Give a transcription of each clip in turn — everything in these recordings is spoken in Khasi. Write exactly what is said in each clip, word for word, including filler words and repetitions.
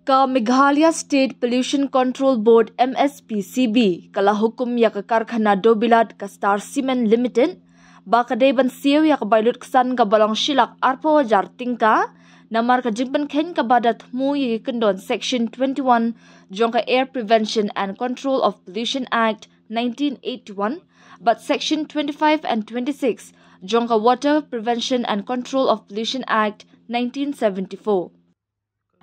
Ka Meghalaya State Pollution Control Board, M S P C B, ka la hukum ïa ka karkhana dewbilat ka Star Cement Limited ba ka dei ban siew ïa ka bai lut ksan kaba long shilak arphew hajar tyngka namar ka jingpynkheiñ kaba da thmu ïa ki kyndon Section twenty-one jong ka Air Prevention and Control of Pollution Act nineteen eighty-one bad Section twenty-five and twenty-six jong ka Water Prevention and Control of Pollution Act nineteen seventy-four.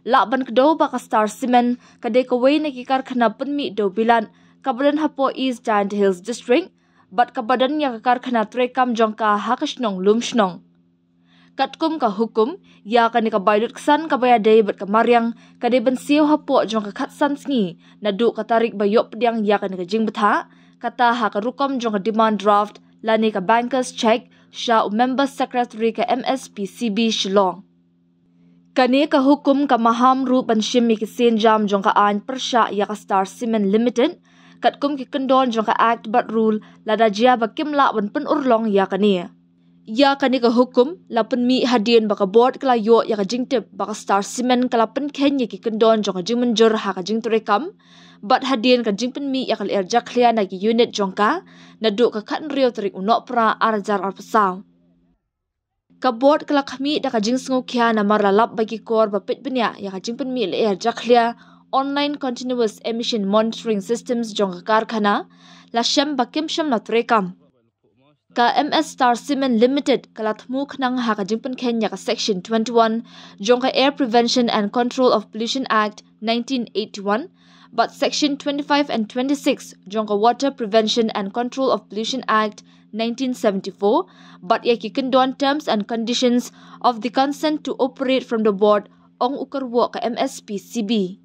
Lah ban kdew ba ka Star Cement ka dei kawei na ki karkhana pynmih dewbilat kaba don hapoh East Jaintia Hills District bad kaba don ïa ka karkhana treikam jong ka ha ka shnong Lumshnong. Katkum ka hukum, ïa kane ka bai lut ksan kaba ïadei bad ka mariang ka dei ban siew hapoh jong ka khatsan sngi naduh ka tarik ba ïoh pdiang ïa kane ka jingbthah, kata ha ka rukom jong ka demand draft lane ka banker's cheque sha u member secretary ka M S P C B Shillong. Kane ka hukum ka maham ruh ban shim ïa ki sienjam jong ka aiñ pyrshah ïa ka Star Cement Limited katkum ki kyndon jong ka Act bad Rule lada jia ba kim lah ban pynurlong ïa kane. Ïa kane ka hukum la pynmih hadien ba ka board ka la ïoh ïa ka jingtip ba ka Star Cement ka la pynkheiñ ïa ki kyndon jong ka jingmynjur ha ka jingtreikam bad hadien ka jingpynmih ïa ka lyer jakhlia na ki unit jong ka naduh ka khathynriew tarik u Nohprah ar hajar arphew saw. Ka board ka la khmih da ka jingsngewkhia namar la lap ba ki kor ba peit bniah ïa ka jingpynmih lyer jakhlia, online continuous emission monitoring systems jong ka karkhana, la shem ba kim shym la treikam. Ka M S Star Cement Limited ka la thmu khnang ha ka jingpynkheiñ ïa ka Section twenty-one jong ka Air Prevention and Control of Pollution Act nineteen eighty-one bad Section twenty-five and twenty-six jong ka Water Prevention and Control of Pollution Act nineteen seventy-four bad ïa ki kyndon terms and conditions of the consent to operate from the board, ong u kyrwoh ka M S P C B.